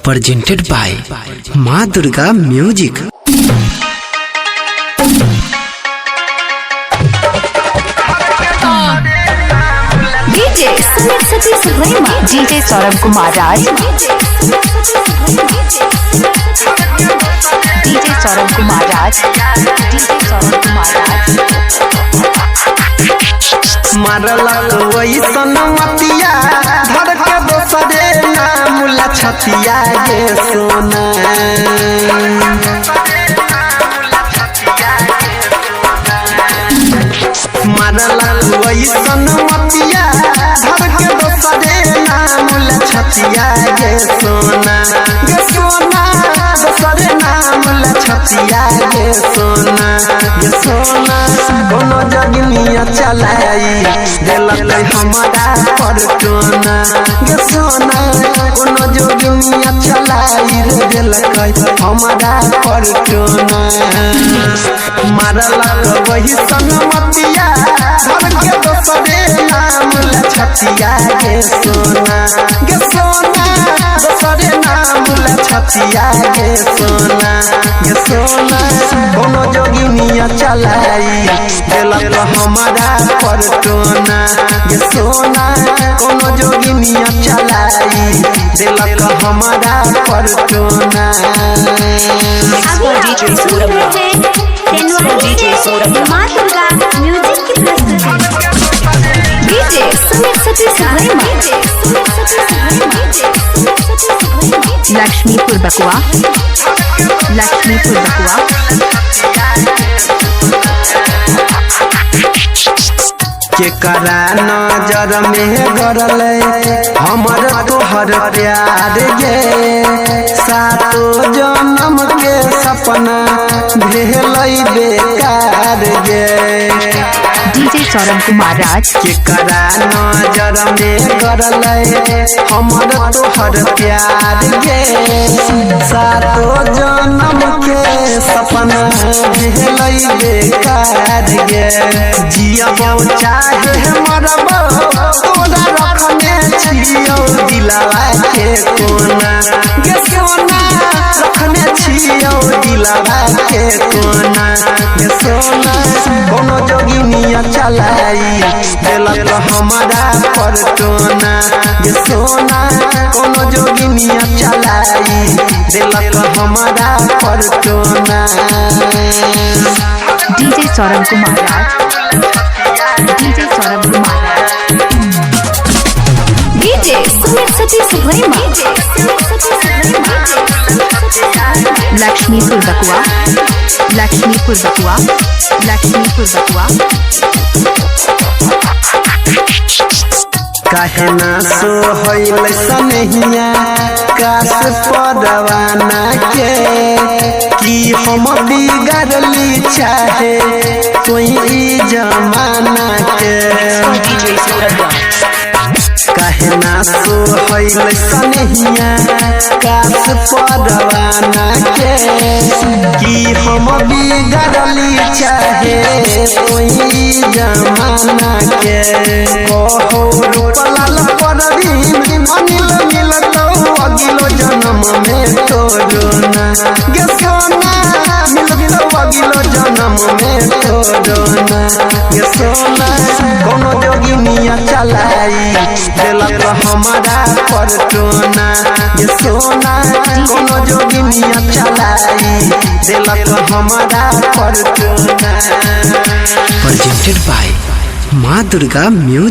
Presented by Maa Durga music. DJ Sumit Satish Verma, DJ Saurabh Kumar Raj, DJ Saurabh Kumar Raj, DJ Saurabh Kumar Raj. मारलक वैसन मतिया धर के दोसरे नाम लछतिया गे सोना। मारलक वैसन मतिया धर के दोसरे नाम लछतिया गे सोना, गे सोना दोसरे नाम लछतिया गे सोना, गे सोना। कोनो जगनिया चलाई देलक हमारा पर टोना गे सोना। कोनो जोगिनिया चलाई रे देलक हमारा पर टोना। मारलक वही सनमतिया धर के दोसरे नाम लछतिया गे सोना, गे सोना दोसरे नाम लछतिया गे सोना, गे सोना। कोनो जोगिनिया चलाई देलक हमारा पर टोना गे सोना। कोनो जोगिनिया चलाई देलक हमारा पर टोना। अभी आप DJ सुन सौरभ रहे हैं तेनवानी DJ से सौरभ माँ दुर्गा म्यूजिक की प्रस्तुति। डीजे सुमित सतीश वर्मा, लक्ष्मीपुर बकुआ, लक्ष्मीपुर बकुआ। केकरा नजर में गरल हमर तोहर प्यार गे, सातो जन्म के सपना भेल बेकार गे। डीजे सौरभ कुमार राज, केकरा नजर में गरल हमर तोहर प्यार गे, सातो जन्म के सपना भेल बेकार गे। जियबो चाहे मरबो तोरा रखने छियौ दिलवा के कोना गे सोना। रखने छियौ दिलवा के कोना गे सोना। कोनो जोगिनिया चलाई देलक हमारा पर टोना गे सोना। कोनो जोगिनिया चलाई देलक हमारा पर टोना। DJ Saurabh Kumar Raj, DJ Saurabh Kumar Raj. DJ Sumit Satish Verma, Laxmipur Bakua, Laxmipur Bakua, Laxmipur Bakua. काहे ना सोहैल सनहिया काश परवाना के, कि हम बिगड़ली चाहे कोई ई जमाना के। काहे ना सोहैल सनहिया काश परवाना के, कि हम बिगड़ली चाहे कोई ई जमाना के। कहो रूपलाल परवीन अनिल मिलतौ अगिलो जन्म में तोरो ना गे सोना। मिलतौ अगिलो जन्म में तोरो ना गे सोना। कोनो जोगिनिया चलाई देलक हमारा पर टोना गे सोना। कोनो जोगिनिया चलाई देलक हमारा पर टोना। Presented by Maa Durga music.